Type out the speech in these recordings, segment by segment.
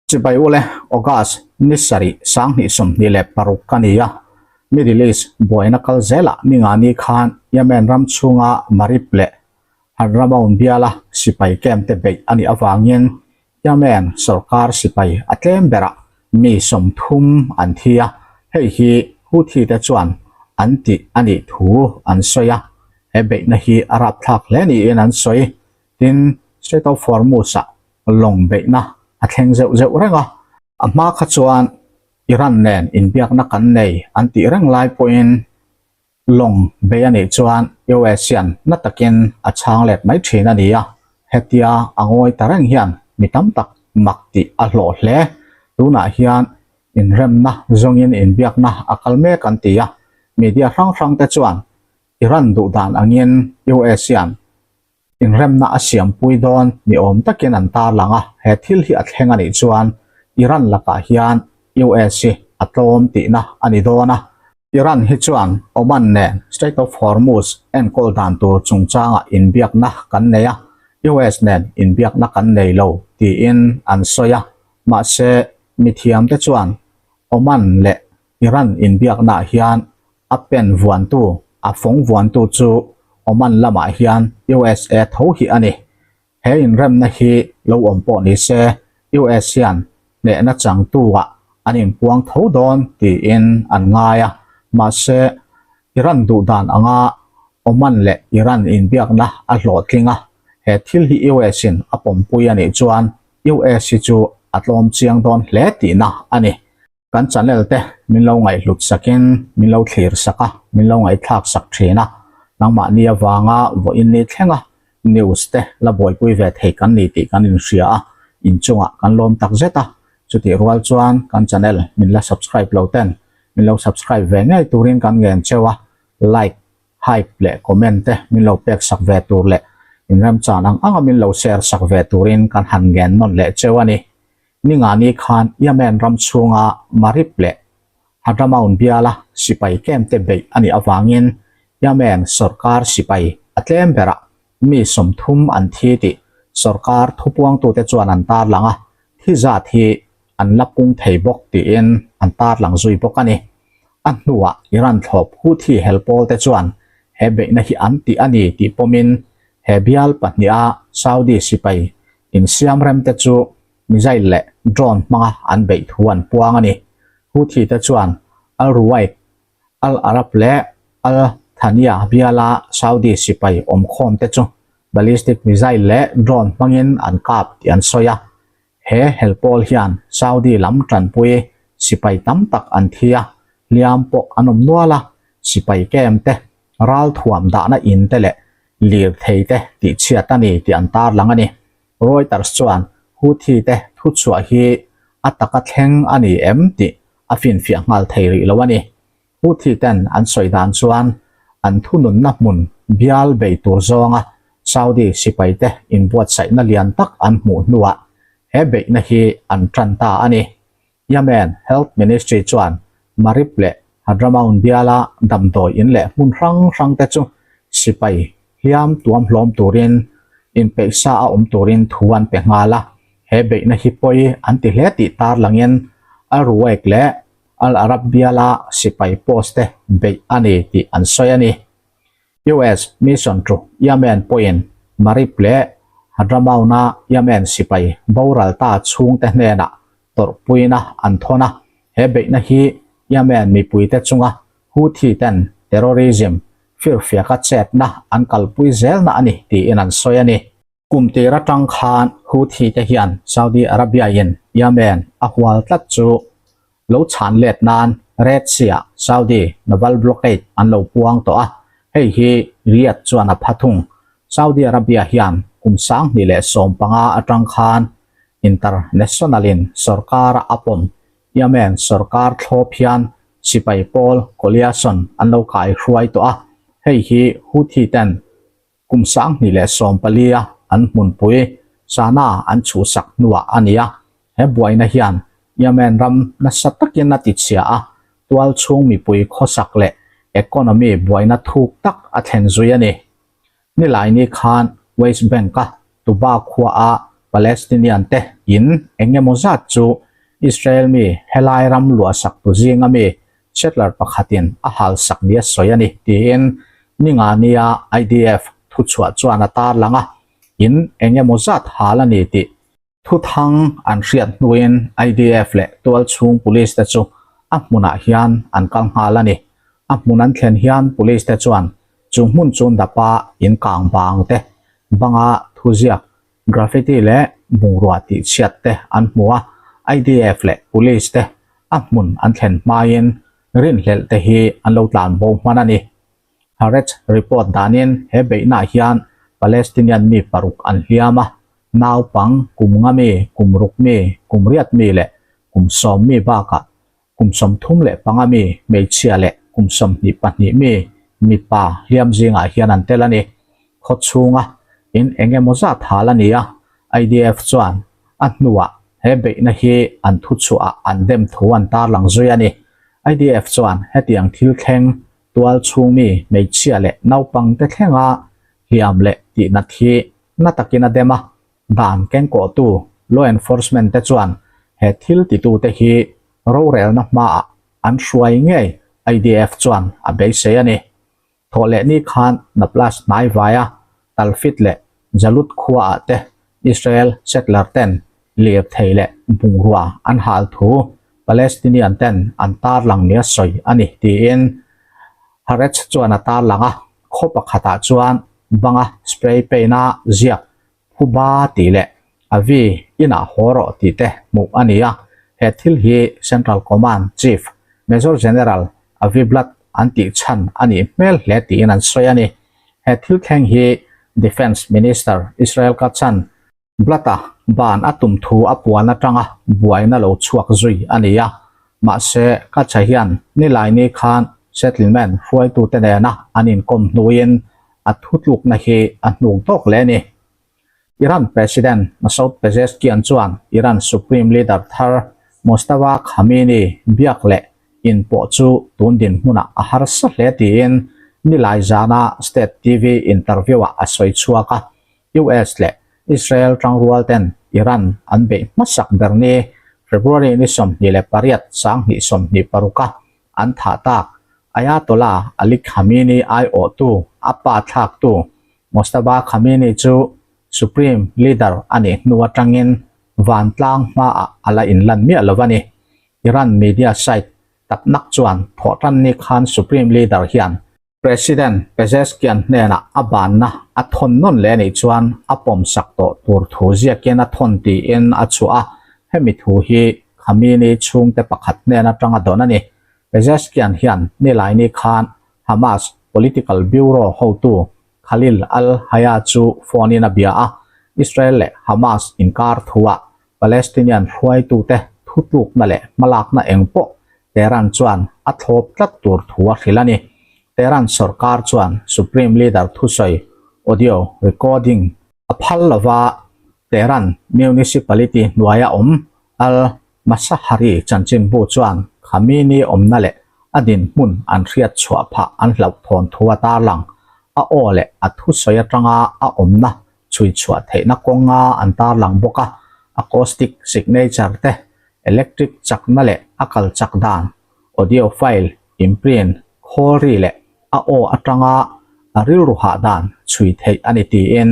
Chibai ule, August ni sarih 2026 ka ni a, Middle East buaina kal zelah ningani khan Yemen ram chhunga Marib leh Hadramaun biala sipai camp te beih a nih avangin Yemen sorkar sipai a tlem berah mi 30 an thi a, hei hi Houthi te chuan an tih a nih thu an sawi a, he beihna hi a rapthlak hle niin an sawi. Tin, Strait of Hormuz-ah lawng beihna a thleng zeuh zeuh reng a, a hma kha chuan Iran nen inbiakna kan nei an tih reng lai pawhin lawng bei a nih chuan US hian na takin a chhang let mai thin a ni a, hetia a ngawi ta reng hian mi tam tak mak tih a hlawh hle. Tunah hian inremna zawngin inbiakna a kal mek an ti a, media hrang hrang te chuan Iran duh dan angin US hian Inremna a siampui dawn ni awm takin an tarlang a, he thil hi a thleng a nih chuan Iran lakah hian US hi a tlawm tihna a ni dawn a. Iran hi chuan Oman nen Strait of Hormuz enkawl dan tur chungchangah inbiakna kan nei a, US nen inbiakna kan nei lo tiin an sawi a, mahse mithiamte chuan Oman leh Iran inbiaknaah hian a pen vuantu, a fawng vuantu chu Oman lamah hian USA tho hi a ni. He inremna hi lo awm pawh ni se, US hian hnehna changtu-ah an inpuang tho dawn tiin an ngai a. Mahse, Iran duh dan anga Oman leh Iran inbiakna a hlawhtling a, he thil hi US-in a pawmpui a nih chuan US hi chu a tlawm chiang dawn hle tihna a ni. Kan channel te min lo ngaihhlut sakin min lo thlir sak a, min lo ngaihthlak sak thin a, nangmahni avanga vawiin ni thlenga news te la buaipui ve thei kan ni tih kan inhria a, inchungah kan lawm tak zet a, chutih rual chuan kan channel min la subscribe lo ten min lo subscribe ve ngei turin kan ngen cheu a, like, hype leh comment te min lo pek sak ve tur leh inremchan ang anga min lo share sak ve turin kan han ngen nawn leh cheu a ni. Ningani khan Yemen ram chhunga Marib leh Hadramaun biala sipai camp te beih a nih avangin Yemen sorkar sipai a tlem berah mi 30 an thi tih sorkar thupuangtute chuan an tarlang a, thi zat hi an la pung thei bawk tiin an tarlang zui bawk a ni. A hnuah Iran thlawp Houthi hel pawlte chuan he beihna hi an tih a ni tih pawmin he bial pahniha Saudi sipai Insiamremte chu missile leh drone hmanga an beih thu an puang a ni. Houthi te chuan Al-Ruwaik, Al-Arab leh Al-Thaniya biala Saudi sipai awmkhawmte chu ballistic missile leh drone hmangin an kap tih an sawi a. He hel pawl hian Saudi lam tanpui sipai tam tak an thi a, hliam pawh an awm nual a, sipai camp te, ralthuam dahna in te leh lirthei te tihchhiat a ni tih an tarlang a ni. Reuters chuan Houthi te thuchhuah hi a taka thleng a ni em tih a finfiah nghal thei rih lo a ni. Houthi ten an sawi dan chuan an thununna hmun bial bei tur zawnga Saudi sipai te inbuatsaihna lian tak an hmuh hnuah he beihna hi an tan ta a ni. Yemen Health Ministry chuan Marib leh Hadramaun biala damdawi in leh hmun hrang hrang te chu sipai hliam tuam hlawm turin inpeihsa a awm turin thu an pe nghal a, he beihna hi pawi an ti hle tih tarlangin Al-Ruwaik leh Al-Arab biala sipai post te beih a ni tih an sawi a ni. US mission to Yemen pawhin Marib leh Hadramaun-a Yemen sipai boral ta chhungte hnenah tawrhpuina an thawn a, he beihna hi Yemen mipuite chunga Houthi ten terrorism firfiaka chetna an kalpui zelna a ni tiin an sawi a ni. Kum tir atang khan Houthi te hian Saudi Arabia in Yemen a hual tlat chu lo chhan let nan Red Sea-ah Saudi naval blockade an lo puang tawh a, hei hi Riyadh chuan a pha thung. Saudi Arabia hian kum 2015 atang khan international in sorkara a pawm Yemen sorkar thlawp hian sipai pawl coalition an lo kai hruai tawh a, hei hi Houthi ten Kum 2014 a an hmunpui Sanaa an chhuhsak hnuah a ni a, he buaina hian Yemen ram nasa takin a tichhia a, tualchhung mipui khawsak leh economy buaina thuk tak a thlen zui a ni. Nilaini khan West Bank-a Tuba khuaah. Palestinian te in eng emaw zat chu Israel mi helai ram luahsak tu zinga mi settler pakhatin a halsak nia sawi a ni, tiin Ningania IDF thuchhuah chuan a tarlang a, in eng emaw zat hal a ni tih Thuthang an hriat hnuin IDF leh tualchhung police te chu a hmunah hian an kal nghal a ni. A hmun an thlen hian police te chuan chu hmun chu dapa in kang bang te, banga thuziak, graffiti leh bungrua tihchhiat te an hmu a. IDF leh police te a hmun an thlen hmain rinhlelh te hi an lo tlan bo hman a ni. Haaretz report danin he beihnaah hian Palestinian mi paruk an hliam a, naupang kum nga mi, kum ruk mi, kum riat mi leh kum sawm mi bakah kum 35 mi hmeichhia leh kum 22 mi mipa hliam zingah hian an tel a ni. Khaw chhunga in eng emaw zat hal a ni a, IDF chuan a hnuah he beihna hi an thuchhuahah an dem thu an tarlang zui a ni. IDF chuan hetiang thil thleng Tual chhung mi hmeichhia leh naupangte thlenga hliam leh tihnat hi na takin a dem a, dan kengkawhtu law enforcement te chuan he thil titute hi rorelna hmaah an hruai ngei IDF chuan a beisei a ni. Thawhlehni khan Nablus hnaivaia Talfit leh Jalut khuaah te Israel settler ten lirthei leh bungrua an hal thu Palestinian ten an tarlang nia sawi a ni tiin Haaretz chuan a tarlang a, khaw pakhatah chuan banga spray paint a ziak phuba tih leh Avi inah haw rawh tih te hmuh a ni a, he thil hi Central Command Chief Major General Avi Blatt an tih chhan a nih hmel hle tiin an sawi a ni. He thil thleng hi Defence Minister Israel Katz-a'n Blatt-a ban a tum thu a puan atanga buaina lo chhuak zui a ni a, mahse Katz-a hian Nilaini khan settlement hruaitute nena an inkawm hnuin a thutlukna hi a hnuk dawk leh a ni. Iran President Masoud Pezeshkian chuan Iran Supreme Leader thar Mojtaba Khamenei biak leh inpawh chu tun dinhmunah a harsa hle tiin nilai zana State TV interview-ah a sawi chhuak a, US leh Israel tangrual ten Iran an beih hmasak ber ni February ni 28 2026 a an thah tak Ayatollah Ali Khamenei aiawhtu a pa thlaktu Mojtaba Khamenei chu Supreme Leader a nih hnu atangin vantlang hmaah a la inlan miah lo a ni. Iran media site Tatnak chuan thawhtanni khan Supreme Leader hian President Pezeshkian hnenah a banna a thawn nawn leh anih chuan a pawmsak tawh tur thu ziakin a thawn tiin a chhuah a, hemi thu hi Khamenei chhungte pakhat hnen atanga dawn a ni. Pezeshkian hian Nilaini khan Hamas Political Bureau hotu Khalil al-Hayya chu phone-in a bia a, Israel leh Hamas inkar thuah Palestinian hruaitute thutlukna leh hmalakna eng pawh Tehran chuan a thlawp tlat tur thu a hrilh a ni. Tehran sorkar chuan Supreme Leader thusawi audio recording a phal lova Tehran Municipality hnuaia awm Al Masahari chanchinbu chuan Khamenei awmna leh a dinhmun an hriat chhuah phah an hlauhthawn thu a tarlang. A aw leh a thusawi atanga a awmna chhui chhuah theihna kawnga an tarlang bawk a, acoustic signature te, electric chakna leh a kal chak dan, audio file, imprint, khawl ri leh a aw atanga a rilru hah dan chhui theih a ni tiin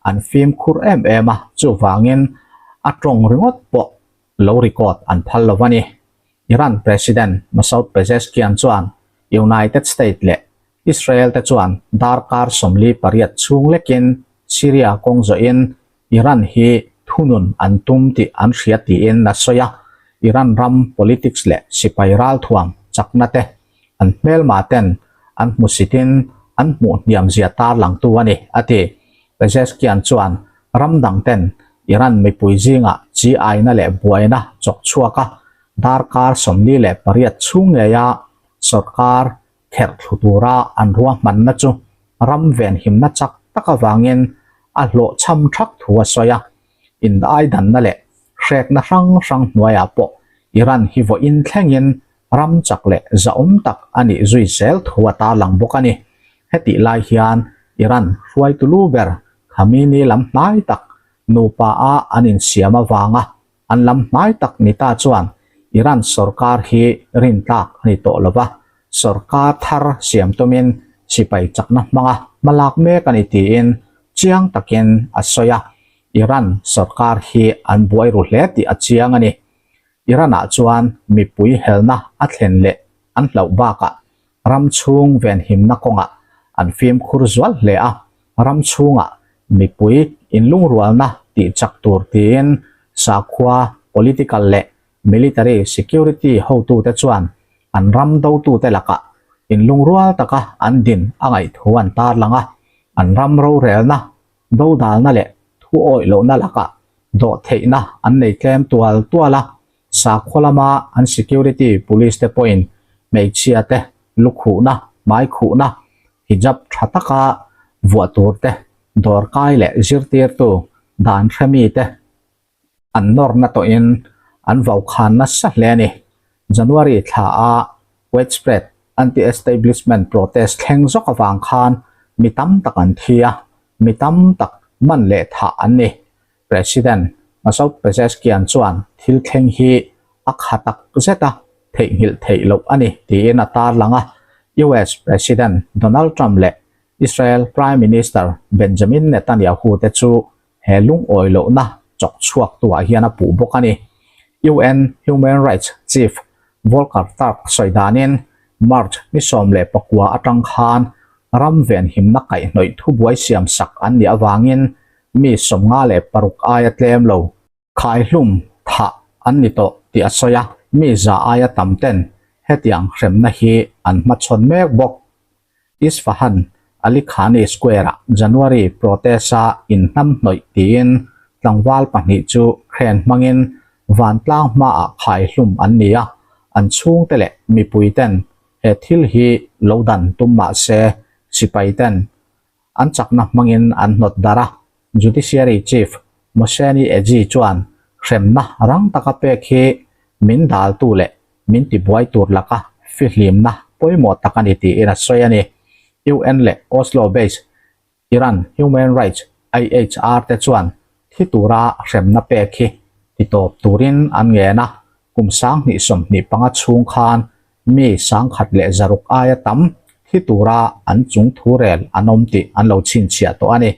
an fimkhur em em a, chuvangin a tawng ringawt pawh lo record an phal lo a ni. Iran President Masoud Pezeshkian chuan United State leh Israel te chuan darkar 48 chhung lekin Syria kawng zawhin Iran hi thunun an tum tih an hria tiin a sawi a, Iran ram politics leh sipai ralthuam chakna te an hmelma ten an hmusitin an hmuh hniam zia tarlangtu a ni, a ti. Pezeshkian chuan ram dang ten Iran mipui zingah chi aina leh buaina chawk chhuak a, darkar 48 chhung ngeia sorkar kherh thlu tura an ruahmanna chu ram venhimna chak tak avangin a hlawhchham thak thu a sawi a. Indaidanna leh hrekna hrang hrang hnuaiah pawh Iran hi vawiin thlengin ram chak leh zahawm tak a nih zui zel thu a tarlang bawk a ni. Hetih lai hian Iran hruaitu lu ber Khamenei lam hnai tak. Nupa a an insiam avanga an lam hnai tak ni ta chuan Iran sorkar hi rintlak a ni tawh lova, sorkar thar siam tumin sipai chakna hmanga hmalak mek a ni tiin chiang takin a sawi a, Iran sorkar hi an buai ru hle tih a chiang a ni. Iran-ah chuan mipui helna a thlen leh an hlauh bakah ram chhung venhimna kawngah an fimkhur zual hle a, ram chhungah mipui inlungrualna tih chak tur tiin sakhua, political leh military security hotute chuan an ram dotute lakah inlungrual taka an din a ngaih thu an tarlang a, an ram rorelna dodalna leh thu awih lohna lakah dawhtheihna an nei tlem tual tual a, Sakhua lama an security police te pawhin hmeichhia te lu khuhna, hmai khuhna, hijab tha taka vuah tur te, dawrkai leh zirtirtu dan hremi te an nawrna tawhin an vokhan nasa hle a ni. January thla a widespread anti-establishment protest thleng zawk avang khan mi tam tak an thi a, mi tam tak man leh thah an ni. President Masoud Pezeshkian chuan thil thleng hi a kha tak zet a, theihnghilh theih loh a ni tiin a tarlang a. US President Donald Trump leh Israel Prime Minister Benjamin Netanyahu te chu he lungawi lohna chawk chhuak tuah hian a puh bawk a ni. UN Human Rights Chief Volker Turk sawi danin March ni 19 atang khan ram venhimna kaihhnawih thubuai siamsak an nih avangin mi 56 aia tlem lo khaihlum thah an ni tawh tih a sawi a, mi za aia tam ten hetiang hremna hi an hmachhawn mek bawk. Isfahan Ali Khani Square-ah January protest-a inhnamhnawih tiin tlangval pahnih chu crane hmangin vantlang hmaah khaihlum an ni a, an chhungte leh mipui ten he thil hi lo dan tum mah se sipai ten an chakna hmangin an hnawt darh a, Judiciary Chief Mohseni Ejei chuan hremna rang taka pek hi min daltu leh min tibuai tur laka fihlimna pawimawh tak a ni tiin a sawi a ni. UN leh Oslo-based Iran Human Rights, IHR, te chuan thi tura hremna pek hi titawp turin an ngen a, kum 2025 chhung khan mi 1600 aia tam thi tura an chung thu rel an awm tih an lo chhinchhiah tawh a ni.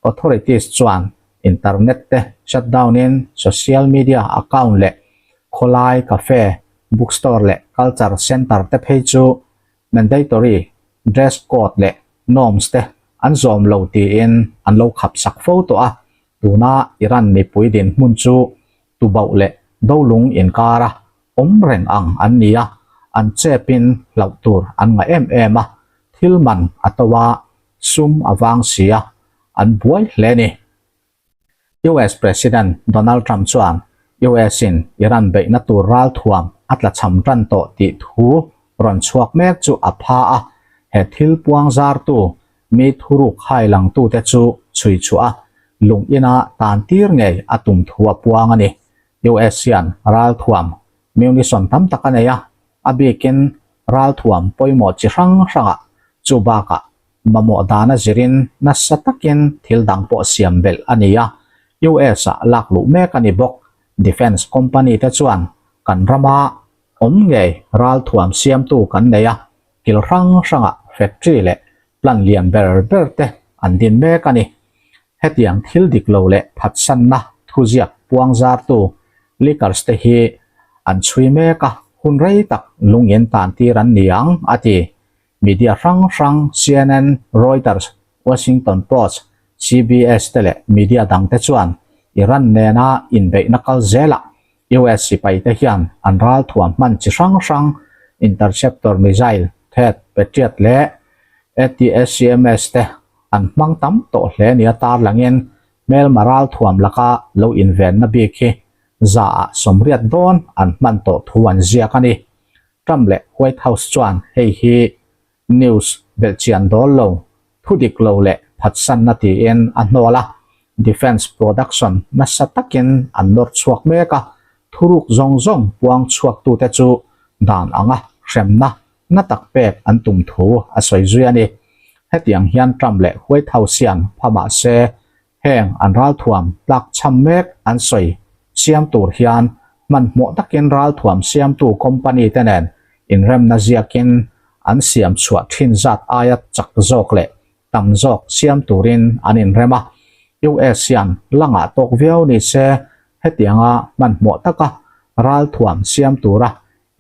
Authorities chuan internet te shutdown in social media account leh khawlai cafe, bookstore leh culture centre te phei chu mandatory dress code leh norms te an zawm lo tiin an lo khap sak fo tawh a, tuna Iran mipui dinhmun chu tubauh leh dolung inkara awm reng ang an ni a, an chepin hlauh tur an ngah em em a, thil man a to a, sum a vang si a, an buai hle a ni. US President Donald Trump chuan US-in Iran beihna tur ralthuam a tlachham tan tawh tih thu rawn chhuak mek chu a pha a, he thil puang zartu mi thuruk hai langtute chu chhui chhuah a, lung ina tan tir ngei a tum thu a puang a ni. US hian ralthuam munition tam tak a nei a, a bikin ralthuam pawimawh chi hrang hrangah chu bakah mamawh dana zirin nasa takin thil dang pawh siam belh a ni a, US-ah lak luh mek a ni bawk. Defence company te chuan kan rama awm ngei ralthuam siamtu kan nei a, kil hrang hrangah factory leh plant lian ber ber te an din mek a ni. Hetiang thil dik lo leh phatsanna thuziak puang zartu leakers te hi an chhui mek a, hun rei tak lungin tan tir an ni ang, a ti. Media hrang hrang CNN, Reuters, Washington Post, CBS te leh media dang te chuan Iran nena inbeihna kal zelah US sipai te hian an ralthuam hman chi hrang hrang interceptor missile, THAAD, Patriot leh ATACMS te an hmang tam tawh hle nia tarlangin hmelma ralthuam laka lo invenna bik hi zaah 80 dawn an hman tawh thu an ziak a ni. Trump leh White House chuan hei hi news belhchian dawl lo, thu dik lo leh phatsanna tiin a hnawl a, defence production nasa takin an nawr chhuak mek a, thuruk zawng zawng puang chhuaktute chu dan anga hremna na tak pek an tum thu a sawi zui a ni. Hetiang hian Trump leh White House hian pha mah se. Heng an ralthuam tlakchham mek an sawi siam tur hian hmanhmawh takin ralthuam siamtu company te nen inremna ziakin an siam chhuah thin zat aia chak zawk leh tam zawk siam turin an inrem a. US hian la ngah tawk viau ni se hetianga hmanhmawh taka ralthuam siam tura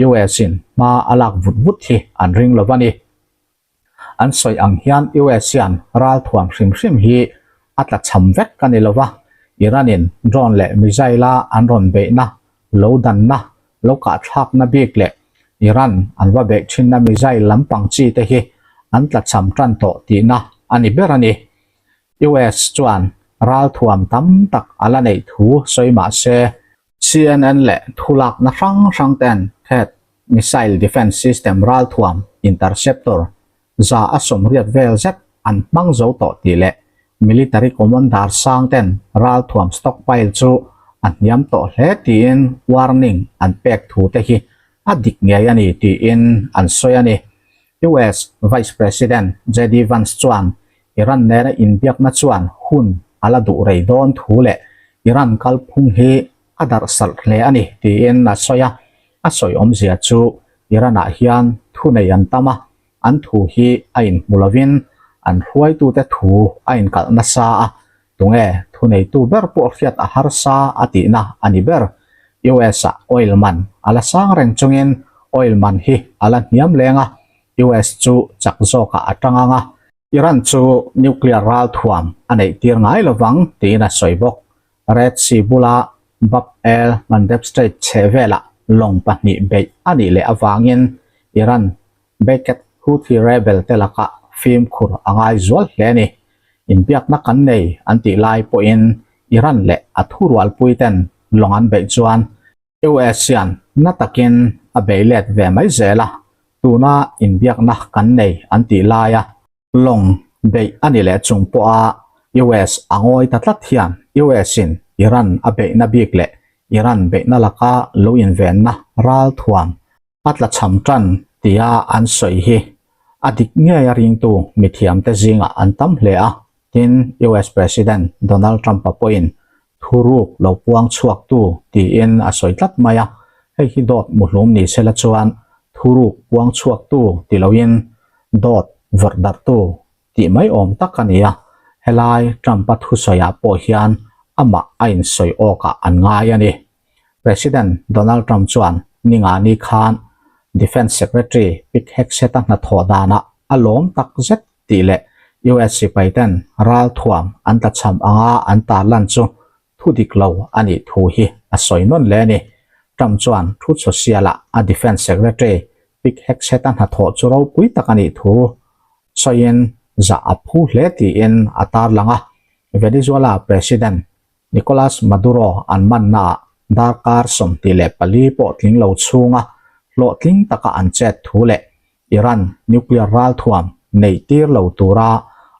US in hma a lak vut vut hi an ring lo a ni. An sawi ang hian US hian ralthuam hrim hrim hi a tla cham vek a ni lova, Iran in drone leh missile a an rawn beihna, lo danna, lo kahthlakna bik leh Iran an va beih thinna missile lampang chi te hi an tla cham tan tawh tihna a ni ber a ni. US chuan ralthuam tam tak a la neih thu sawi mah se, CNN leh thulakna hrang hrang ten THAAD missile defense system ralthuam interceptor 180 vel zet an hmang zo tawh tih leh military commander sang ten ralthuam stockpile chu a hniam tawh hle tiin warning an pek thu te hi a dik ngei a ni tiin an sawi a ni. US Vice President JD Vance chuan Iran nena inbiakna chuan hun a la duh rei dawn thu leh Iran kalphung hi a darh salh hle a ni tiin a sawi a. A sawi awmzia chu Iran-ah hian thunei an tam a, an thu hi a inhmu lovin an hruaitute thu a inkalh nasa a, tunge thuneitu ber pawh hriat a harsa a tihna a ni ber. US-ah oil man a la sang reng chungin oil man hi a la hniam leng a, US chu chak zawkah a tang ang a, Iran chu nuclear ralthuam a neih tir ngai lovang tiin a sawi bawk. Red Sea bula Bab el Mandeb Strait chheh velah lawng pahnih beih a nih leh avangin Iran backed Houthi rebel te lakah fimkhur a ngai zual hle a ni. Inbiakna kan nei an tih lai pawhin Iran leh a thurualpui ten lawng an beih chuan US hian na takin a bei let ve mai zel a, tuna inbiakna kan nei an tih laia lawng beih a ni leh chung pawha US a ngawi ta tlat hian US in Iran a beihna bik leh Iran beihna laka lo invenna ralthuam a tla cham tan tia an sawi hi a dik ngei a ringtu mithiamte zingah an tam hle a, tin US President Donald Trump-a pawhin thuruk lo puang chhuaktu tiin a sawi tlat mai a, hei hi dawt muhlum ni sela chuan thuruk puang chhuaktu ti loin dawt vawrh darhtu tih mai awm tak a ni a, helai Trump-a thusawiah pawh hian amah a insawi awkah an ngai a ni. President Donald Trump chuan Ningani khan Defence Secretary Pete Hegseth-a hnathawh danah a lawm tak zet tih leh US sipaiten ralthuam an tlachham anga an tarlan chu thu dik lo a nih thu hi a sawi nawn leh a ni. Trump chuan Truth Social-ah a Defence Secretary Pete Hegseth-a hnathawh chu ropui tak a nih thu sawiin zah a phu hle tiin a tarlang a, Venezuela President Nicolas Maduro an mannaah darkar 24 pawh tling lo chhunga hlawhtling taka an chet thu leh Iran nuclear ralthuam neih tir lo tura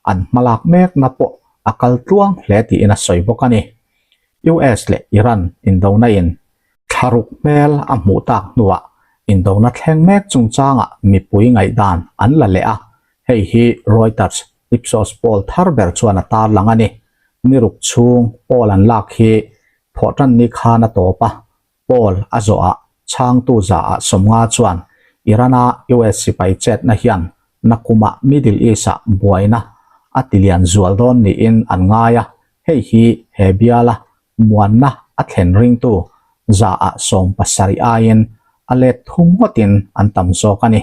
an hmalak mekna pawh a kal tluang hle tiin a sawi bawk a ni. US leh Iran indona in thlaruk hmel a hmuh tak hnuah indona thleng mek chungchangah mipui ngaihdan an la leh a, hei hi Reuters Ipsos poll thar ber chuan a tarlang a ni. Ni ruk chhung poll an lak hi thawhtan ni khan a tawp a, Poll a zawhah chhangtu zaah 50 chuan Iran-a US sipai chetna hian nakumah Middle East-ah buaina a tilian zual dawn niin an ngai a, hei hi he biala muanna a thlen ringtu zaah 70 aiin a let thum ngawtin an tam zawk a ni.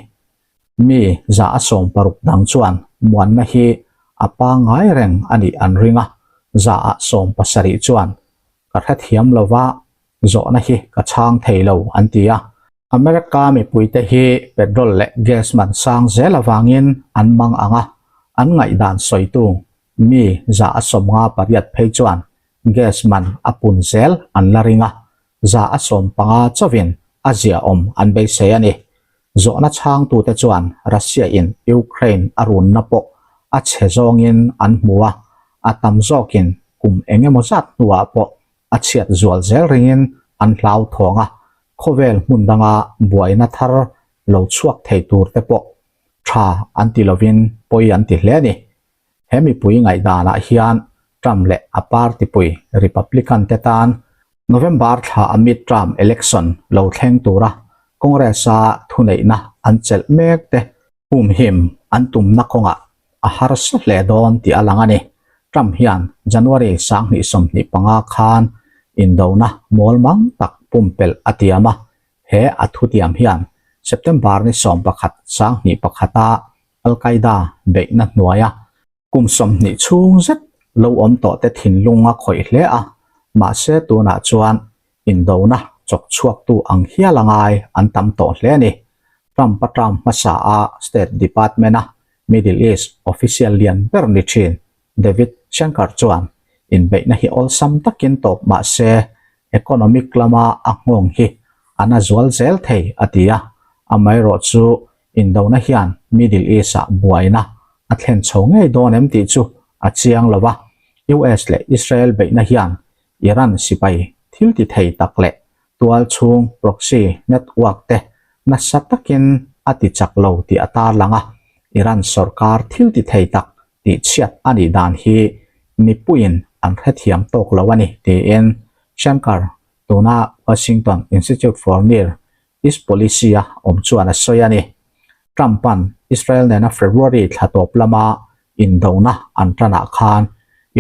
Mi 160 dang chuan muanna hi a pangngai reng a nih an ring a, 70% chuan ka hrethiam lova zawhna hi ka chhang thei lo an ti a. America mipuite hi petrol leh gas man sang zel avangin an mang ang a, an ngaihdan sawitu mi 58 phei chuan gas man a pun zel an la ring a, 15 chauhin a ziaawm an beisei a ni. Zawhna chhangtute chuan Russia-in Ukraine a runna pawh a chhe zawngin an hmu a, a tam zawkin kum eng emaw zat hnuah pawh a chhiat zual zel ringin an hlauthawng a, khawvel hmun danga buaina thar lo chhuak thei tur te pawh tha an ti lovin pawi an ti hle a ni. He mipui ngaihdanah hian Trump leh a party pui Republican te tan November thla a midterm election lo thleng tura Congress-a thuneihna an chelh mek te humhim an tumna kawngah a harsa hle dawn tih a lang a ni. Trump hian January 2025 khan indona mawlmang tak pumpelh a tiam a, he a thutiam hian September ni 11 21 a Al-Qaeda beihna hnuaia Kum 20 chhung zet lo awm tawh te thinlung a khawih hle a, mahse tunah chuan indona chawk chhuaktu ang hial a ngai an tam tawh hle a ni. Trump-a term hmasa a State Department-a Middle East official lian ber ni thin David Schenker chuan inbeihna hi awlsam takin tawp mahse economic lama a nghawng hi a na zual zel thei a ti a, amaherawhchu chu Indona hian Middle East-ah buaina a thlen chho ngei dawn em tih chu a chiang lo a, US leh Israel beihna hian Iran sipai thil ti thei tak leh tual chhung proxy network te nasa takin a ti chak lo tih a tarlang a, Iran sorkar thil ti thei tak tih chhiat a nih dan hi mipuiin an hrethiam tawk lo a ni tiin Shankar tuna Washington Institute for Near East Policy-a awm chuan a sawi a ni. Trump-a'n Israel nena February thla tawp lama indona an tanah khan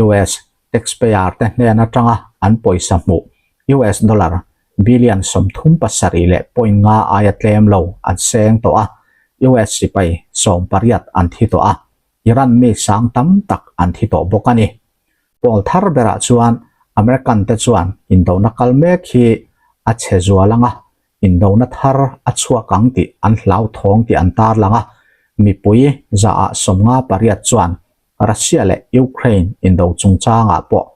US taxpayer te hnen atanga an pawisa hmuh US dollar billion 37 leh point nga aia tlem lo an seng tawh a, US sipai 18 an thi tawh a, Iran mi sang tam tak an thi tawh bawk a ni. Pawl thar berah chuan American te chuan indona kal mek hi a chhe zual ang a, indona thar a chhuak ang tih an hlauthawng tih an tarlang a, mipui zaah 58 chuan Russia leh Ukraine indo chungchangah pawh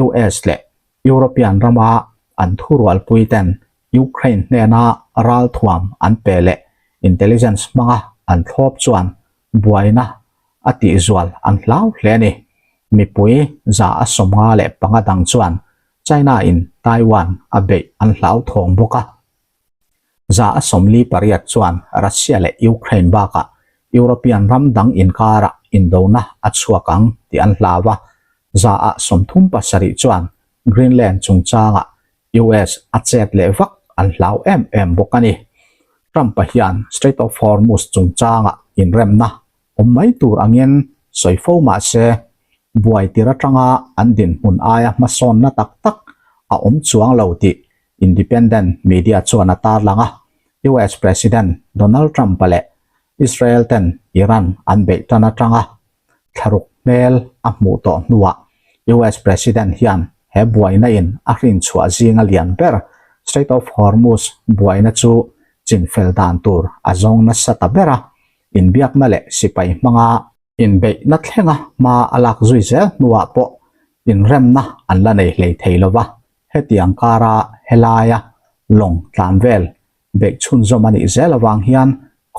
US leh European rama an thurualpui ten Ukraine hnena ralthuam an pe leh intelligence hmanga an thlawp chuan buaina a tihzual an hlau hle a ni. Mipui 55 dang chuan China-in Taiwan a beih an hlauthawng bawk a. 48% chuan Russia leh Ukraine bakah European ram dang inkarah indona a chhuak ang tih an hlau a. 37% chuan Greenland chungchangah US a chet leh vak an hlau em em bawk a ni. Trump-a hian Strait of Hormuz chungchangah inremna awm mai tur angin sawi fo mah se, buai tir atanga an dinhmun aia hmasawnna tak tak a awm chuang lo tih Independent media chuan a tarlang a. US President Donald Trump-a leh Israel ten Iran an beih tan atanga thlaruk hmel a hmuh tawh hnuah US President hian he buaina in a hrinchhuah zinga lian ber Strait of Hormuz buaina chu chinfel dan tur a zawng nasa ta ber a, inbiakna leh sipai hmanga inbeihna thlenga hma a lak zui zel hnuah pawh inremna an la nei hlei thei lova, hetiang kara helaia lawng tlan vel beih chhunzawm a nih zel avang hian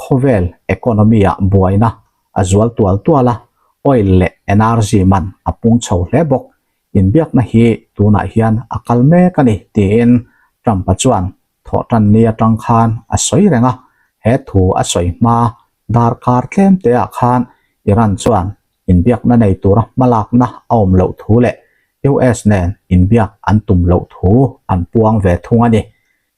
khawvel economy-ah buaina a zual tual tual a, oil leh energy man a pung chho hle bawk. Inbiakna hi tunah hian a kal mek a ni, tiin Trump-a chuan thawhtanni atang khan a sawi reng a, he thu a sawi hma darkar tlem teah khan Iran chuan inbiakna nei tura hmalakna a awm loh thu leh US nen inbiak an tum loh thu an puang ve thung a ni.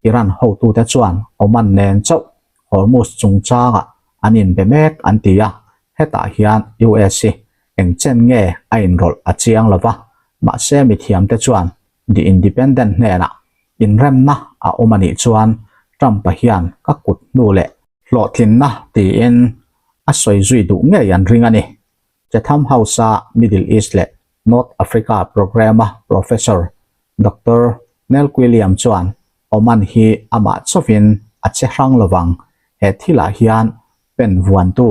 Iran hotute chuan Oman nen chauh Hormuz chungchangah an inbe mek an ti a, hetah hian US hi eng chen nge a inrawlh a chiang lo va, mahse mithiamte chuan The Independent hnenah inremna a awm a nih chuan Trump-a hian ka kut hnu leh hlawhtlinna tiin a sawi zui duh ngei an ring a ni. Chatham House-a Middle East leh North Africa Programme-a Professor Doctor Neil Quilliam chuan Oman hi amah chauhin a che hrang lovang, he thilah hian pen vuantu,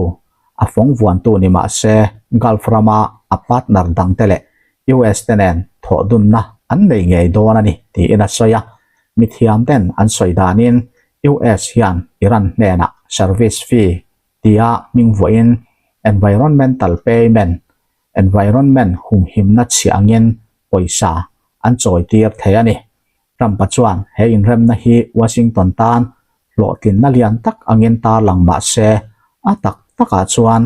a fawng vuantu ni mah se Gulf rama a partner dangte leh US te nen thawhdunna an nei ngei dawn a ni tiin a sawi a. Mithiamten an sawi danin US hian Iran hnenah service fee tia hming vuahin environmental payment, environment humhimna chhiah angin pawisa an chawi tir thei a ni. Trump-a chuan he inremna hi Washington tan hlawhtlinna lian tak angin tarlang mah se, a tak takah chuan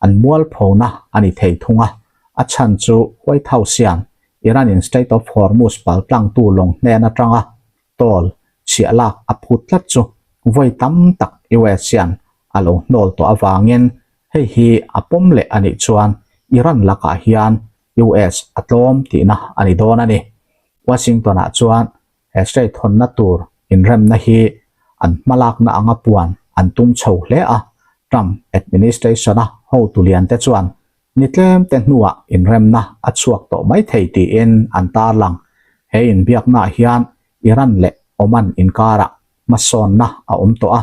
an mualphona a ni thei thung a. A chhan chu White House hian Iran-in Strait of Hormuz paltlangtu lawng hnen atanga toll chhiah lak a phut tlat chu vawi tam tak US hian a lo hnawl tawh avangin hei hi a pawm leh a nih chuan Iran lakah hian US a tlawm tihna a ni dawn a ni. Washington-ah chuan he strait hawnna tur inremna hi an hmalakna anga puan an tum chho hle a, Trump administration-a hotu liante chuan Ni tlem te hnuah inremna a chhuak tawh mai thei tiin an tarlang. He inbiaknaah hian Iran leh Oman inkarah hmasawnna a awm tawh a,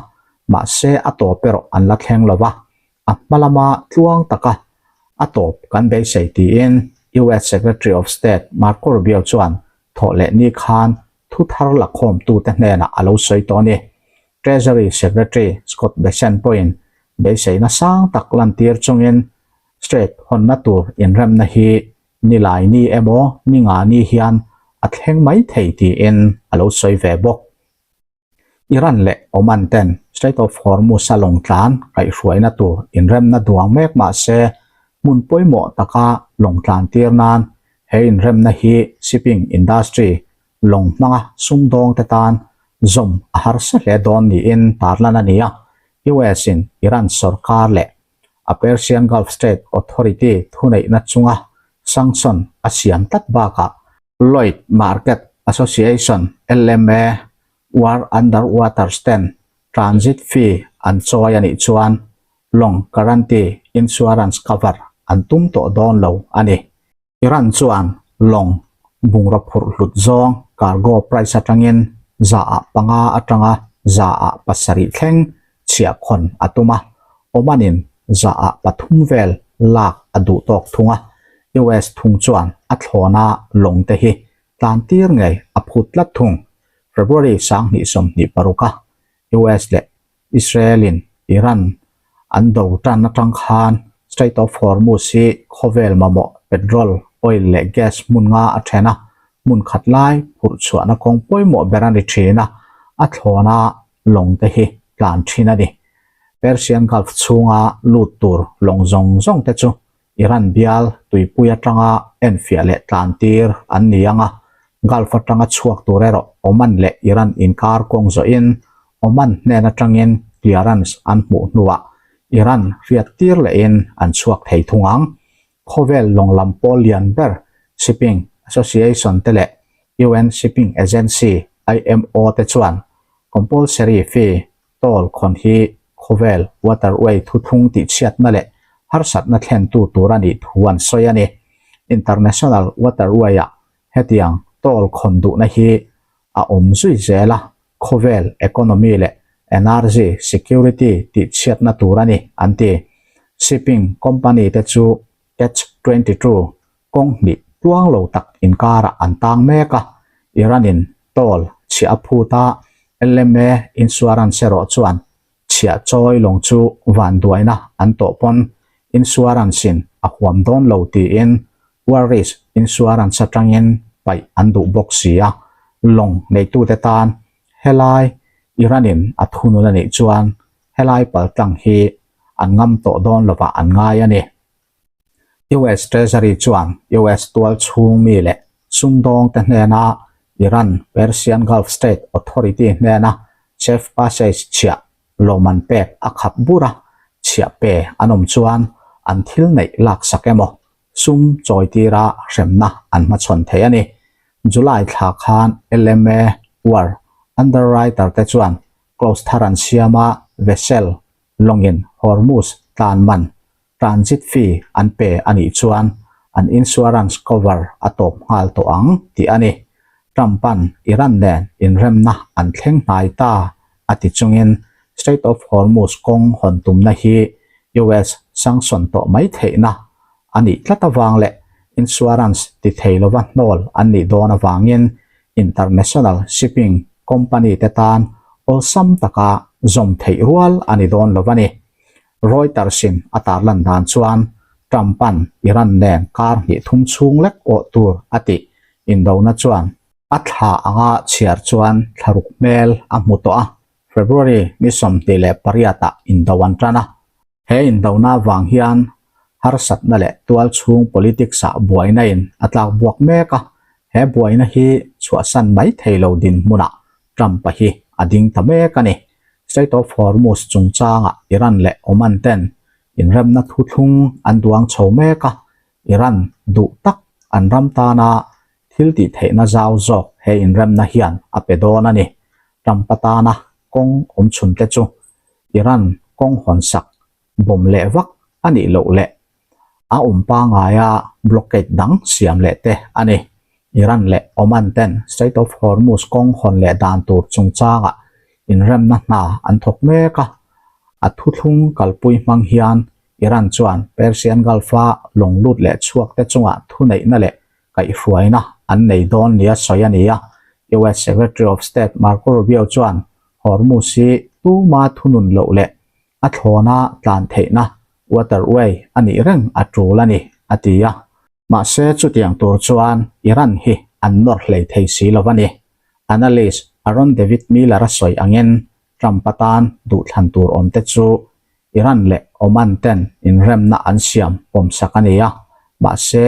mahse a tawp erawh an la thleng lo va, a hma lama tluang taka a tawp kan beisei tiin US Secretary of State Marco Rubio chuan thawh leh ni khan thu thar lakhawmtute hnenah a lo sawi tawh a ni. Treasury Secretary Scott Bessent pawhin beiseina sang tak lantir chungin Strait hawnna tur inremna hi nilai ni emaw ni nga ni hian a thleng mai thei tiin a lo sawi ve bawk. Iran leh Oman ten Strait of Hormuz-a lawng tlan kaihhruaina tur inremna duang mek mah se hmun pawimawh taka lawng tlan tir nan he inremna hi shipping industry lawng hmanga sumdawngte tan zawm a harsa hle dawn niin tarlan a ni a. US-in Iran sorkar leh a Persian Gulf State Authority thuneihna chunga sanction a siam tlat bakah Lloyd Market Association, LMA, War Underwater Stand transit fee an chawi a nih chuan lawng guarantee insurance cover an tum tawh dawn lo a ni. Iran chuan lawng bungraw phurh hlut zawng cargo price atangin 5% atanga 7% thleng chhiahkhawn a tum a, Oman-in 3% vel lak a duh tawk thung a, US thung chuan a thlawna lawng te hi tlan tir ngei a phut tlat thung. February 2026 a US leh Israel-in Iran an do tan atang khan Strait of Hormuz hi khawvel mamawh petrol, oil leh gas hmun nga a then a, hmun khat lai phurh chhuahna kawng pawimawh ber a ni thin a, a thlawna lawng te hi tlan thin a ni. Persian Gulf chhunga lut tur lawng zawng zawng te chu Iran bial tuipui atanga enfiah leh tlan tir an ni ang a, Gulf atanga chhuak tur erawh Oman leh Iran inkar kawng zawhin Oman hnen atangin clearance an hmuh hnuah Iran hriat tir lehin an chhuak thei thung ang. Khawvel lawng lam pawl lian ber Shipping Association te leh UN Shipping Agency, IMO, te chuan compulsory fee Toll khawn hi khawvel waterway thuthlung tihchhiatna leh harsatna thlentu tur a nih thu an sawi a ni. International waterway-ah hetiang toll khawn duhna hi a awm zui zel a, khawvel economy leh energy security tihchhiatna tur a ni, an ti. Shipping company te chu Catch 22 kawng hnih tluang lo tak inkarah an tang mek a, Iran-in toll chhiah a phut a, LMA insurance erawh chuan chhiah chawi lawng chu vanduaina an tawh pawn insurance-in a huam dawn lo tiin war risk insurance atangin paih an duh bawk si a, lawng neitute tan helai Iran-in a thunun a nih chuan helai paltlang hi an ngam tawh dawn lovah an ngai a ni. US Treasury chuan US tual chhung mi leh sumdawngte hnena Iran Persian Gulf State Authority hnena safe passage chhiah lawmman pek a khap bur a, chhiah pe an awm chuan an thil neih laksak emaw sum chawi tira hremna an hmachhawn thei a ni. July thla khan LMA War Underwriter te chuan clause thar an siam a, vessel lawngin Hormuz tlan man transit fee an pe a nih chuan an insurance cover a tawp nghal tawh ang tih a ni. Trump-a'n Iran nen inremna an thleng hnai ta a ti chungin Strait of Hormuz kawng hawn tumna hi US sanction tawh mai theihna a nih tlat avang leh insurance ti thei lova hnawl an nih dawn avangin international shipping company te tan awlsam taka zawm theih rual a ni dawn lo a ni. Reuters-in a tarlan dan chuan Trump-a'n Iran nen kar hnih thum chhung lek awh tur a tih indona chuan a thla anga chhiar chuan thlaruk hmel a hmu tawh a, February ni 28 ah indo an tan a. He indona vang hian Harsatna leh tualchhung politics-ah buaina in a tlak buak mek a, he buaina hi chhuahsan mai thei lo dinhmunah Trump-a hi a ding ta mek a ni. Strait of Hormuz chungchangah Iran leh Oman ten inremna thuthlung an duang chho mek a, Iran duh tak an ram tana thil tih theihna zau zawk he inremna hian a pe dawn a ni. Trump-a tana kawng awmchhunte chu Iran kawng hawnsak bawm leh vak a nih loh leh a awm pangaia blockade dang siam leh te a ni. Iran leh Oman ten Strait of Hormuz kawng hawn leh dan tur chungchangah inremna hna an thawk mek a, a thuthlung kalpui hmang hian Iran chuan Persian Gulf-a lawng lut leh chhuak te chungah thuneihna leh kaihhruaina an nei dawn nia sawi a ni a. US Secretary of State Marco Rubio chuan Hormuz hi tuma thunun loh leh a thlawna tlan theihna waterway a nih reng a tul a ni, a ti a. Mahse chutiang tur chuan Iran hi an nawr hlei thei si lo a ni. Analyst Aaron David Miller a sawi angin Trump atan duhthlan tur awmte chu Iran leh Oman ten inremna an siam pawmsak a ni a, mahse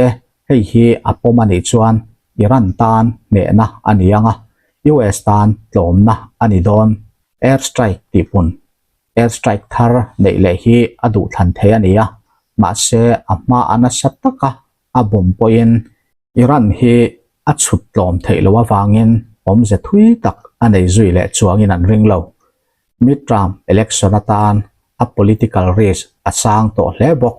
hei hi a pawm a nih chuan Iran tan hnehna a ni ang a, US tan tlawmna a ni dawn. Air strike tihpun Air strike thar neih leh hi a duhthlan thei a ni a, mahse a hma a nasa taka a bawm pawhin Iran hi a chhut tlawm theih loh avangin awmze thui tak a nei zui leh chuangin an ring lo. Midterm election atan a political risk a sang tawh hle bawk.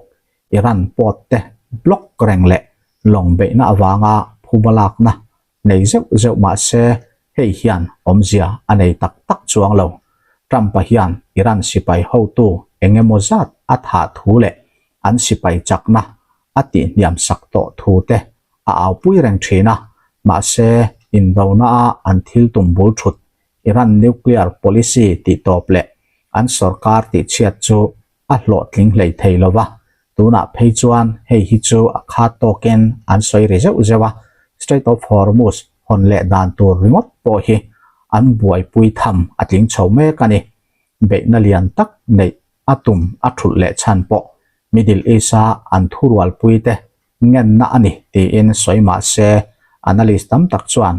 Iran pawt te block reng leh lawng beihna avanga phuba lakna nei zeuh zeuh mah se hei hian awmzia a nei tak tak chuang lo. Trump-a hian Iran sipai hotu eng emaw zat a thah thu leh an sipai chakna a tihhniam sak tawh thu te a aupui reng thin a, mahse indona-a an thil tum bul thut Iran nuclear policy tihtawp leh an sorkar tihchhiat chu a hlawhtling hlei thei lo va, tunah phei chuan hei hi chu a khat tawkin an sawi ri zeuh zeuh a, Strait of Hormuz hawn leh dan tur ringawt pawh hi an buaipui tham a tling chho mek a ni. Beihna lian tak neih a tum a thulh leh chhan pawh Middle East-a an thurualpuite ngenna a ni tiin sawi mah se analyst tam tak chuan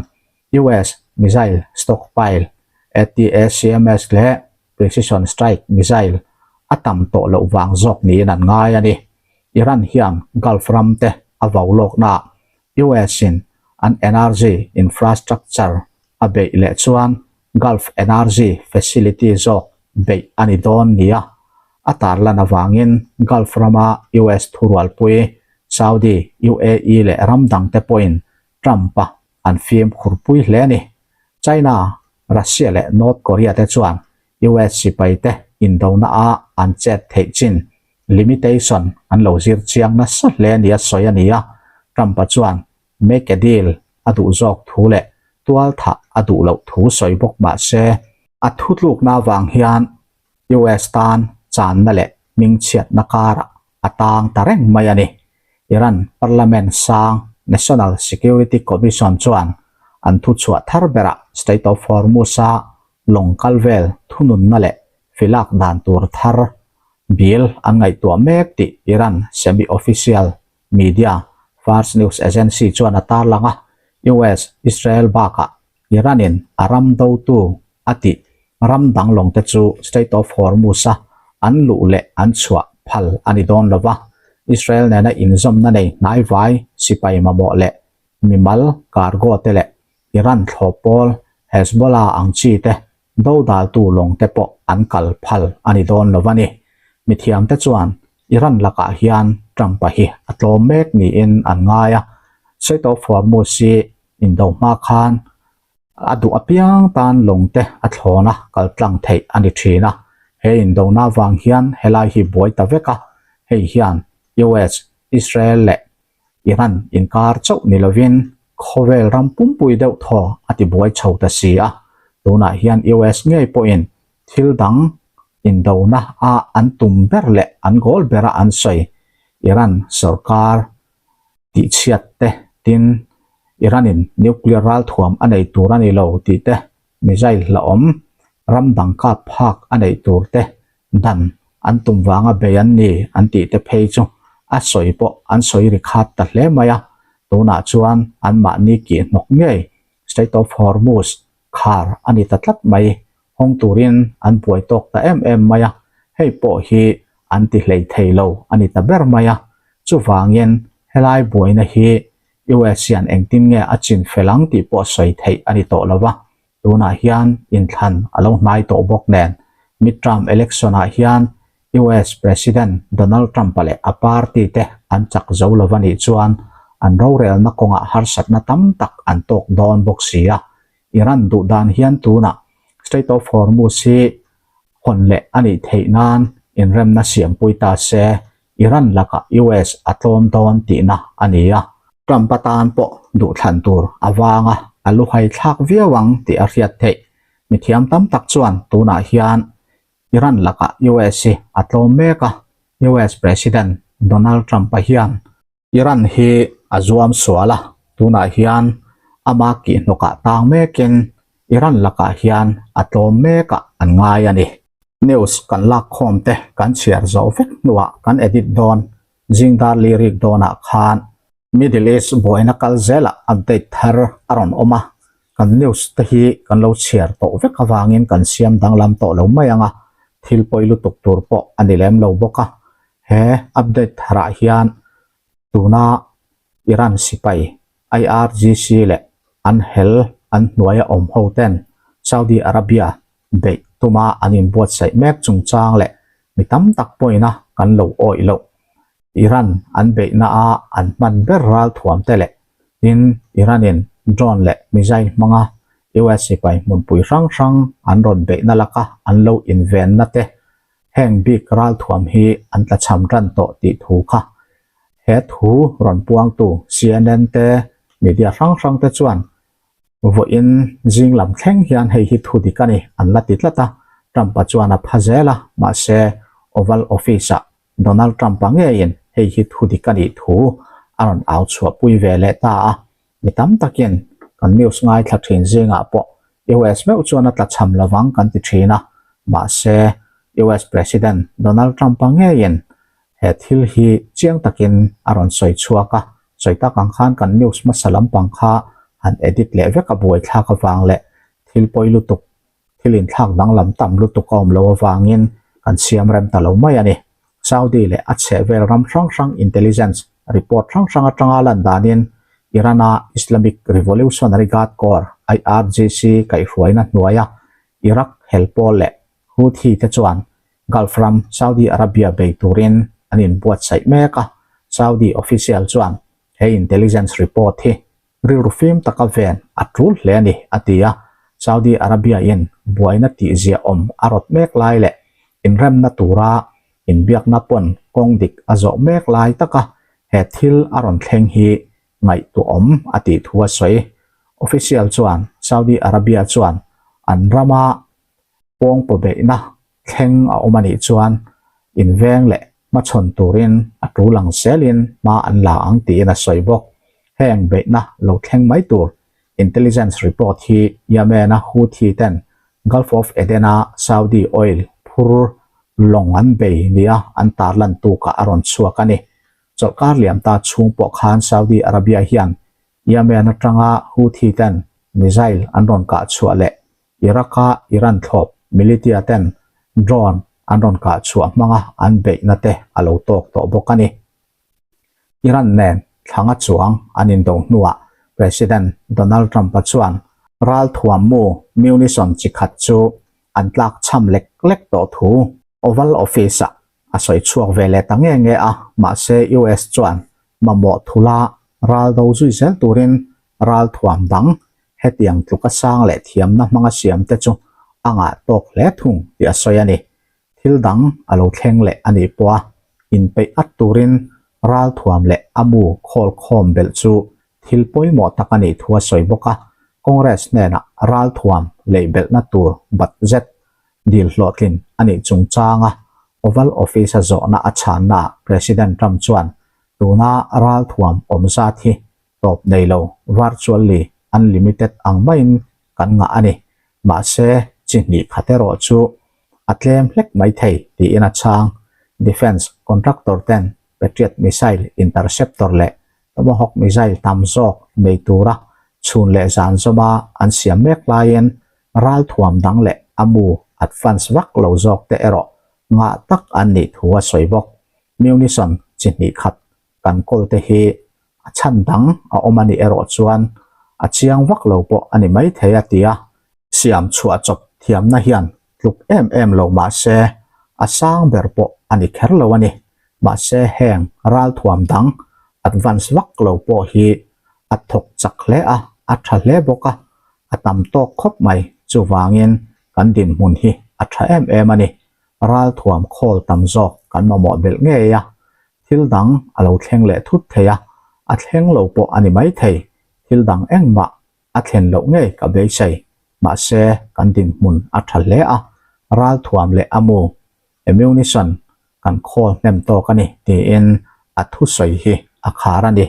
US missile stockpile ATACMS leh Precision Strike missile a tam tawh loh vang zawk niin an ngai a ni. Iran hian Gulf ram te a vau lawknaah US in an energy infrastructure a beih leh chuan Gulf energy facility zawk beih a ni dawn nia a tarlan avangin Gulf rama US thurualpui Saudi, UAE leh ram dangte pawhin Trump-a an fimkhurpui hle a ni. China, Russia leh North Korea te chuan US sipaite indona a an chet theih chin, limitation, an lo zir chiang nasa hle nia sawi a ni a, Trump-a chuan make a deal a duh zawk thu leh tual thah a duh loh thu sawi bawk mah se, a thutlukna avang hian US tan channa leh hmingchhiatna karah a tang ta reng mai a ni. Iran Parliament sang National Security Commission chuan an thuchhuah thar berah Strait of Hormuz-a lawng kal vel thununna leh filak dan tur thar bill an ngaihtuah mek tih Iran semi-official media Fars News Agency chuan a tarlang a. US, Israel bakah Iran-in a ram dotu a tih ram dang lawngte chu Strait of Hormuz-a an luh leh an chhuah phal a ni dawn lo va, Israel nena inzawmna nei hnaivai sipai mamawh leh mimal cargo te leh Iran thlawp pawl Hezbollah ang chi te dodaltu lawngte pawh an kal phal a ni dawn lo a ni. Mithiamte chuan Iran lakah hian Trump-a hi a tlawm mek niin an ngai a, Strait of Hormuz hi indo hma khan A duh apiang tan lawngte a thlawn a, kal tlang theih a ni thin a. He indona vang hian helai hi buai ta vek a, hei hian US, Israel leh Iran inkar chauh ni lovin khawvel ram pumpui deuh thaw a ti buai chho ta si a. Tunah hian US ngei pawhin thil dang indona a an tum ber leh an goal bera an sawi Iran sorkar tihchhiat te, tin, Iran-in nuclear ralthuam a nei tur a ni lo tih te, missile hlauhawm ram dang kap phak a neih tur te dan an tum vanga bei an ni an tih te phei chu a sawi pawh an sawi ri khat ta hle mai a, tunah chuan anmahni kih hnawk ngei Strait of Hormuz khar a ni ta tlat mai, hawng turin an buai tawk ta em em mai a, hei pawh hi an ti hlei thei lo a ni ta ber mai a, chuvangin helai buaina hi US hian engtin nge a chin fel ang tih pawh sawi theih a ni tawh lo va, tunah hian inthlan a lo hnai tawh bawk nen midterm election ah hian US President Donald Trump-a leh a party te an chak zo lo va nih chuan an rorelna kawngah harsatna tam tak an tawk dawn bawk si a. Iran duh dan hian tunah Strait of Hormuz hi hawn leh a nih theih nan inremna siampui ta se Iran lakah US a tlawm dawn tihna a ni a. Trump atan pawh duhthlan tur a vang a, a luhai thlak viau ang tih a hriat theih. Mithiam tam tak chuan tunah hian Iran lakah US hi a tlawm mek a, US President Donald Trump-a hian Iran hi a zuam sual a, tunah hian ama kihhnawkah tang mekin Iran lakah hian a tlawm mekah an ngai a ni. News kan lak khawm te kan chhiar zawh vek hnuah kan edit dawn zingdar lirik dawnah khan Middle East buaina kal zelah update thar a rawn awm a, kan news te hi kan lo chhiar tawh vek avangin kan siam danglam tawh lo mai ang a, thil pawi lutuk tur pawh a ni lem lo bawk a. He update tharah hian tuna Iran sipai IRGC leh an hel an hnuaia awm ho ten Saudi Arabia beih tuma an inbuatsaih mek chungchang leh mi tam tak pawina kan lo awih loh. Iran an beihna a an hman ber ralthuam te leh tin Iran in drone leh missile hmanga US sipai hmunpui hrang hrang an rawn beihna laka an lo invenna te heng bik ralthuam hi an tlachham tan tawh tih thu kha he thu rawn puangtu CNN te media hrang hrang te chuan Vawiin zing lam thleng hian hei hi thu dik a ni an la ti tlat a, Trump-a chuan a pha zel a, mahse Oval Office-ah Donald Trump-a ngeiin hei hi thu dik a nih thu a rawn au chhuahpui ve leh ta a, mi tam takin kan news ngaithla thin zingah pawh US meuh chuan a tlachham lovang kan ti thin a, mahse US President Donald Trump-a ngeiin he thil hi chiang takin a rawn sawi chhuak a, sawi tak ang khan kan news hmasa lampang kha han edit leh vek a buaithlak avang leh thil pawi lutuk, thil inthlak danglam tam lutuk a awm lo avangin kan siam rem ta lo mai a ni. Saudi leh a chhehvel ram hrang hrang intelligence report hrang hrang atanga lan danin Iran-a Islamic Revolutionary Guard Corps, IRGC, kaihhruaina hnuaia Iraq hel pawl leh Houthi te chuan Gulf ram Saudi Arabia bei turin an inbuatsaih mek a, Saudi official chuan he intelligence report hi rilru fim taka ven a tul hle a ni, a ti a. Saudi Arabia-in buaina tihzia awm a rawt mek lai leh inremna tura inbiakna pawn kawng dik a zawh mek lai taka he thil a rawn thleng hi ngaihtuahawm a tih thu a sawi. Official chuan Saudi Arabia chuan an rama pawngpaw beihna thleng a awm a nih chuan inveng leh hmachhawn turin a tul ang zelin hma an la ang tiin a sawi bawk. Heng beihna lo thleng mai tur intelligence report hi Yemen-a Houthi ten Gulf of Aden-a Saudi oil phur lawng an bei nia an tarlan tukah a rawn chhuak a ni. Chawlhkar liam ta chhung pawh khan Saudi Arabia hian Yemen atanga Houthi ten missile an rawn kah chhuah leh Iraq-a Iran thlawp militia ten drone an rawn kah chhuah hmanga an beihna te a lo tawk tawh bawk a ni. Iran nen thlanga chuang an indo hnuah President Donald Trump-a chuan ralthuam mu munition chi khat chu an tlak chham lek lek tawh thu Oval Office-ah a sawi chhuak ve leh ta nge nge a, mahse US chuan mamawh thula ral do zui zel turin ralthuam dang hetiang tluka sang leh thiamna hmanga siam te chu a ngah tawk hle thung tih a sawi a ni. Thil dang a lo thleng leh a nih pawh a inpeih at turin ralthuam leh a mu khawl khawm belh chu thil pawimawh tak a nih thu a sawi bawk a, Congress hnenah ralthuam lei belhna tur budget dil hlawhtlin a nih chungchanga Oval Office-a zawhna a chhannaah President Trump chuan tuna ralthuam awm zat hi tawp nei lo, virtually unlimited ang maiin kan ngah a ni. Mahse, chi hnih khat erawh chu a tlem hlek mai thei tiin a chhang. Defence contractor ten. Patriot missile interceptor leh Tomahawk missile tam zawk nei tura chhun leh zan zawma an siam mek laiin ralthuam dang leh a mu advance vak lo zawk te erawh ngah tak an nih thu a sawi bawk. Munition chi hnih khat kan kawl te hi a chhan dang a awm a nih erawh chuan a chiang vak lo pawh a ni maithei a ti a. Siam chhuah chawp thiamna hian tluk em em lo mahse a sang ber pawh a ni kher lo a ni. Mahse heng ralthuam dang advance vak lo pawh hi a thawk chak hle a, a tha hle bawk a, a tam tawk khawp mai. Chuvangin kan dinhmun hi a tha em em a ni. Ralthuam khawl tam zawk kan mamawh belh ngei a, thil dang a lo thleng leh thut thei a, a thleng lo pawh a ni maithei. Thil dang engmah a thlen loh ngei ka beisei. Mahse, kan dinhmun a tha hle a, ralthuam leh a mu, ammunition, kan khawl hnem tawk a ni, tiin a thusawi hi a khar a ni.